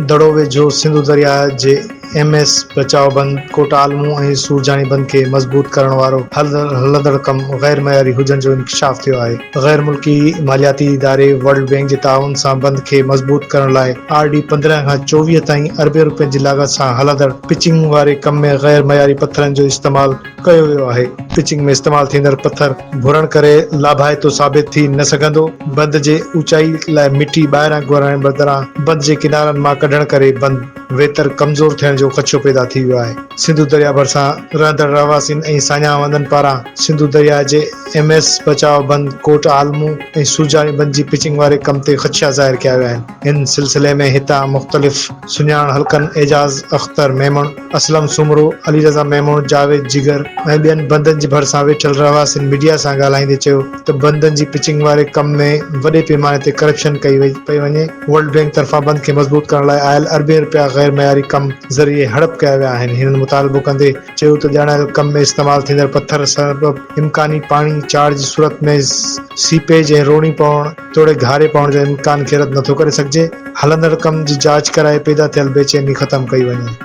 دڙو ويجهو سنڌو درياهه جي ايم ايس بچاء بند، ڪوٽ عالمو ۽ سورجاڻي بند کي مضبوط ڪرڻ وارو هلندڙ ڪم غير معياري هجڻ جو انڪشاف ٿيو آهي. غير ملڪي مالياتي اداري ورلڊ بئنڪ جي تعاون سان بند کي مضبوط ڪرڻ لاء آر ڊي 15 کان 24 تائين اربين روپين جي لاڳت سان هلندڙ پچنگ واري ڪم ۾ غير معياري پٿرن جو استعمال ڪيو ويو آهي. پچنگ ۾ استعمال ٿيندڙ پٿر ڀرڻ ڪري لاڀائتو ثابت ٿي نه سگهندو. بند جي اوچائي لاء مٽي ٻاهران گهرائڻ بدران بند جي ڪنارن مان ڪڍڻ ڪري بند ويتر ڪمزور ٿيڻ جو خدشو پيدا ٿي ويو آهي. سنڌو درياء ڀرسان رهندڙ رهواسين ۽ ساڃاهه وندن پاران سنڌو درياء جي ايم ايس بچاء بند، ڪوٽ عالمو ۽ سوجاڻي بند جي پچنگ واري ڪم تي خدشا ظاهر ڪيا ويا آهن. ان سلسلي ۾ هتان مختلف سڃاڻ حلقن اعجاز اختر ميمڻ، اسلم سومرو، علي رضا ميمڻ، جاويد جگر ۽ ٻين بندن جي ڀرسان ويٺل رهواسين ميڊيا سان ڳالهائيندي چيو ته بندن جي پچنگ واري ڪم ۾ وڏي پيماني تي ڪرپشن ڪئي پئي وڃي، ورلڊ بئنڪ طرفان بند کي مضبوط ڪرڻ لاء آيل اربين رپيا غير معياري ڪم ذريعي هڙپ ڪيا ويا آهن، هنن مطالبو ڪندي چيو ته ڄاڻايل ڪم ۾ استعمال ٿيندڙ پٿر سبب امڪاني پاڻي چاڙهه جي صورت ۾ سيپيج ۽ روڙي پوڻ توڙي گهاري پوڻ جي امڪان کي رد نٿو ڪري سگهجي، هلندڙ ڪم جي جاچ ڪرائي پيدا ٿيل بيچيني ختم ڪئي وڃي.